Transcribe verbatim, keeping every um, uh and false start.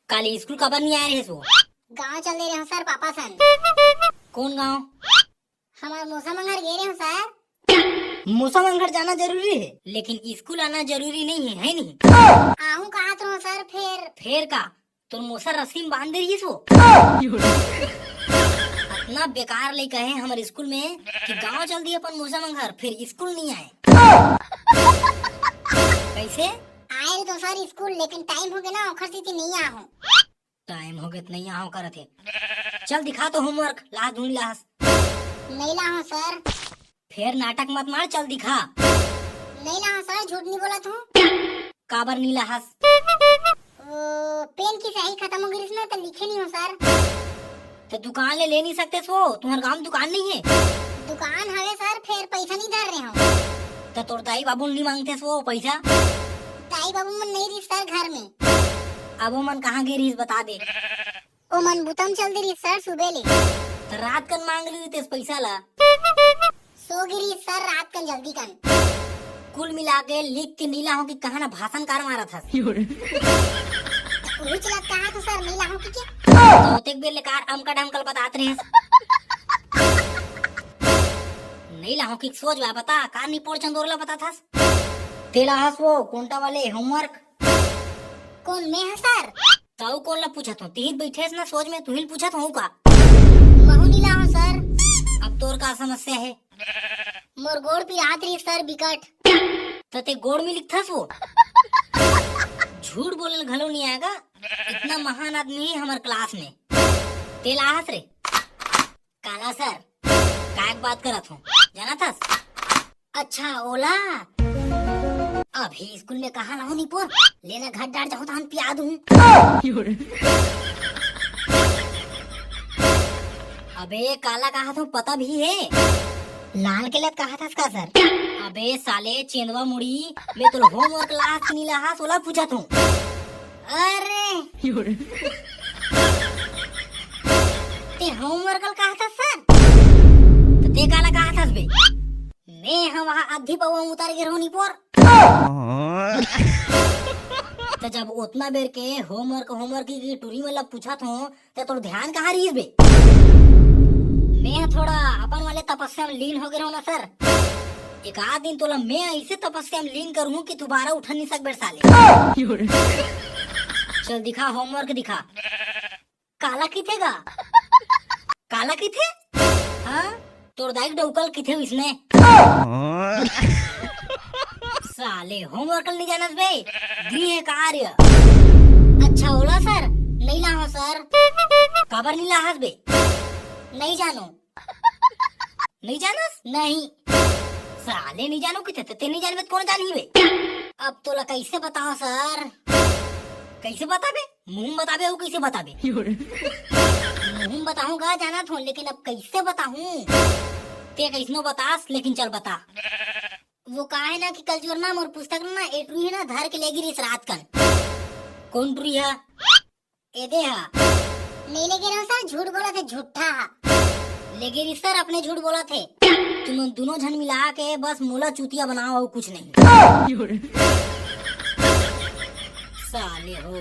काली school काबर नहीं आए रहे सो? गांव चल दे रहे हो सर, पापा सन। कौन गांव? हमार मौसा मंगर गे रहे हो सर। मौसा मंगर जाना जरूरी है, लेकिन स्कूल आना जरूरी नहीं है, है नहीं? आहू कहा तो सर, फिर? फिर का? तोर मौसा रस्सी में बांध दे रही सो। इतना बेकार लइका है हमारे स्कूल में कि गांव चल दिए अपन मौसा मंगर, फिर स्कूल नहीं आए। कैसे? आए तो सर स्कूल, लेकिन टाइम हो गया ना, ओखर सेती नहीं आहूं। टाइम हो गया तो नहीं आहूं करत है। चल दिखा तो होमवर्क, लाहस धुन लाहस। नहीं लाहूं सर। फिर नाटक मत मार, चल दिखा। नहीं लाहूं सर, झूठ नहीं बोलत हूं। काबर नहीं लाहस? वो पेन की स्याही खत्म हो गई इसमें, तो लिखे नहीं हो सर। तो दुकान ले, ले नहीं सकते सो? तुम्हारे गांव में दुकान नहीं है? दुकान हवे सर, फिर पैसा नहीं धर रहे हो। तो तोर दाई बाबू नहीं मांगते सो पैसा? दाई बाबू मन नहीं रही सर घर में। अब वो मन कहाँ गे रहीस, बता दे। ओ मन बुतम चल दे रही सर सुबह ले। तो रात कन मांग ली तेस पैसा ला। सो गिरी सर रात कन जल्दी कन। कुल मिला के लिख के नीला हो कि कहा ना भाषण कार मारत हस। उही चलत कहा तो सर नीला हो कि क्या? तो तेक बेर ले कार अमका ढमकल बतात रहे। नीला हो कि सोच बा बता, कार नहीं पोड़ चंदोरला बतात हस। तेला हस वो कोंटा वाले होमवर्क। कौन मैं ह सर? ताऊ कौन ला पूछत हो? तिहित बैठेस ना सोच में, तुहिल पूछत हो का? महू नीला हो सर। अब तोर का समस्या है? मोर गोड़ पिरात रही सर बिकट। तो ते गोड़ में लिखथस वो? झूठ बोले घलो नहीं आएगा, इतना महान आदमी है हमारे क्लास में। तेला हस रे। काला सर, काय बात करत हो? जानत हस? अच्छा, ओला। अभी स्कूल में कहाँ लाहूं निपोर? लेना घर डार जाहूं तहन पिया दूं। अबे काला कहा तो पता भी है। लाल के लत कहा था का सर? अबे साले चेंदवा मुड़ी, मैं तो होमवर्क लाहस नहीं लाहस ओला पूछत हूँ। अरे। ते होमवर्क ल कहा था सर? तो ते काला कहा था बे? मैं हम वहाँ अद्धी पौवा उतार के रहूं निपोर। तो जब उतना बेर के होमवर्क, होमवर्क की, की टूरी मतलब पूछत हो, ते तोर ध्यान कहाँ रहीस बे? मैं थोड़ा अपन वाले तपस्या में लीन हो गए रहूं ना सर। एक आध दिन तोला मैं ऐसे तपस्या में लीन करूं कि दोबारा उठा नहीं सकबे साले। चल दिखा, होमवर्क दिखा। काला किथे गा? काला किथे? हाँ? तोर दाई के डौकल किथे इसने? साले होमवर्क नहीं जानस बे, गृह कार्य। अच्छा ओला सर, नहीं लाहो सर। काबर नहीं लाहस बे? नहीं जानो। नहीं जानस? नहीं। साले नहीं जानो किथे, ते नहीं जानबे त कौन जानही बे? अब तोला कैसे बताओ सर? कैसे बताबे? मुंह में बताबे, वो कैसे बताबे? मुंह में बताहूँ गा, जानत हो, लेकिन अब कैसे बताहूँ? ते कैसनो बतास, लेकिन चल बता। वो का है ना कि कल जोर ना मोर पुस्तक ना ए टुरी है ना धर के लेगी रहीस रात कन। कौन टुरी है? ए दे हा। नहीं लेगे रहो सर, झूठ बोलत हे, झूठा हा। लेगे रहीस सर, अपने झूठ बोलत हे। तुम दोनों झन मिला के बस मोला चूतिया बनाओ और कुछ नहीं। साले हो।